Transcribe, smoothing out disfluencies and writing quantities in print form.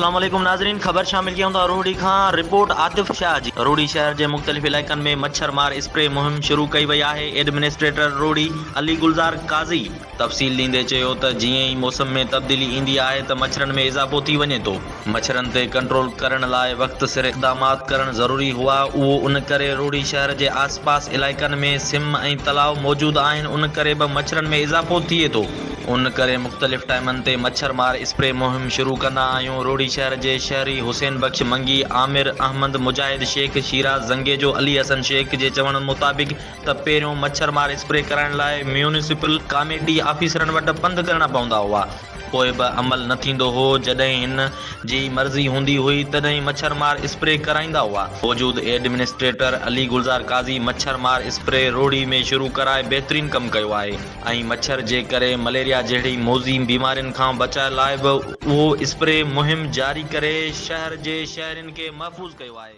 اسلام عليڪم ناظرين خبر شامل ڪيون ٿا روهڙي کان رپورٽ عاطف شاهه جي روهڙي شهر جي مختلف علائقن ۾ مڇر مار اسپري مهم شروع ڪئي وئي آهي ايڊمنسٽريٽر روهڙي علي گلزار قاضي تفصيل ڏيندي چيو ته جيئن ئي موسم ۾ تبديلي ايندي آهي ته مڇرن ۾ اضافو ٿي وڃي ٿو مڇرن تي ڪنٽرول ڪرڻ لاء وقت سر اقدامات ڪرڻ ضروري هئا اهو ان ڪري روهڙي شهر جي آس پاس علائقن ۾ سم ۽ تلاء موجود آهن ان ڪري به مڇرن ۾ اضافو ٿئي ٿو. ان ڪري مختلف ٽائيمن تي مڇر مار اسپري مهم شروع ڪندا آهيون، روهڙي شهر جي شهري حسين بخش منگي، عامر احمد، مجاهد شيخ، شيراز زنگيجو، علي حسن شيخ جي چوڻ مطابق ته پهريون مڇر مار اسپري ڪرائڻ لاء ميونسپل ڪاميٽي آفيسرن وٽ پنڌ ڪرڻا پوندا هئا پوء به عمل نه ٿيندو هو جڏهن هن جي مرضي هوندي هئي تڏهن مڇر مار اسپري ڪرائيندا هئا. موجود ايڊمنسٽريٽر علي گلزار قاضي مڇر مار اسپري روهڙي ۾ شروع ڪرائي بهترين ڪم ڪيو آهي. ۽ مڇر جي ڪري مليريا جهڙي موذي بيمارين کان بچاء لاء به اهو اسپري مهم جاري ڪري شهر جي شهرين کي محفوظ ڪيو آهي.